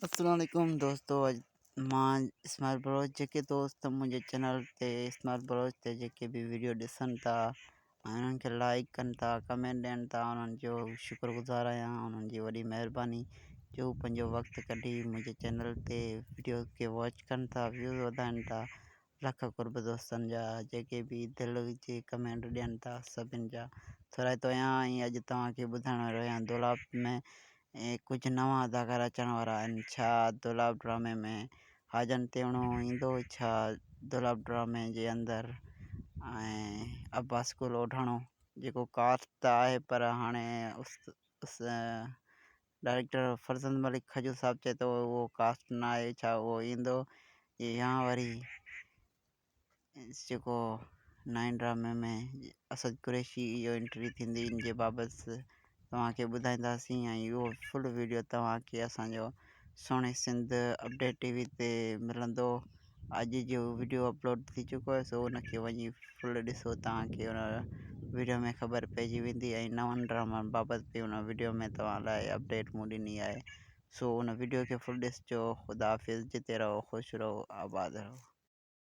السلام عليڪم دوستو اڄ مان اسماعيل بلوچ جيڪي دوست منهنجي چينل تي اسماعيل بلوچ تي جيڪي به ويڊيو ڏسن ٿا ۽ انهن کي لائڪ ڪن ٿا ڪمينٽ ڏين ٿا انهن جو شڪر گذار آهيان انهن جي وڏي مهرباني جو هو پنهنجو وقت ڪڍي منهنجي چينل تي ويڊيو کي واچ ڪن ٿا ويوز وڌائن ٿا لک قرب دوستن جا جيڪي به دل جي ڪمينٽ ڏين ٿا سڀن جا ٿورائتو آهيان ۽ اڄ توهان کي ٻڌائڻ وارو آهيان دولاب ۾ ڪجهه نوان اداڪار اچڻ وارا آهن ڇا دولاب ڊرامي ۾ حاجن تيوڻو ايندو ڇا دولاب ڊرامي جي اندر ۽ عباس گل اوڍاڻو جيڪو ڪاسٽ ته آهي پر هاڻي ڊائريڪٽر فرزند ملڪ کجو صاحب چئي ٿو اهو ڪاسٽ نه آهي ڇا اهو ايندو يا وري جيڪو نائين ڊرامي ۾ اسد قريشي جو انٽري ٿيندي ان جي بابت توهان کي ٻڌائينداسين ۽ اهو فل ويڊيو توهان کي اسانجو سهڻي سنڌ اپڊيٽ ٽي وي تي ملندو. اڄ جو وڊيو اپلوڊ ٿي چڪو آهي سو ان کي وڃي فل ڏسو توهان کي ان وڊيو ۾ خبر پئجي ويندي ۽ نون ڊرامن بابت به ان وڊيو ۾ توهان لاء اپڊيٽ مون ڏني آهي سو ان وڊيو کي فل ڏسجو خدا حافظ جتي رهو خوش رهو آباد رهو.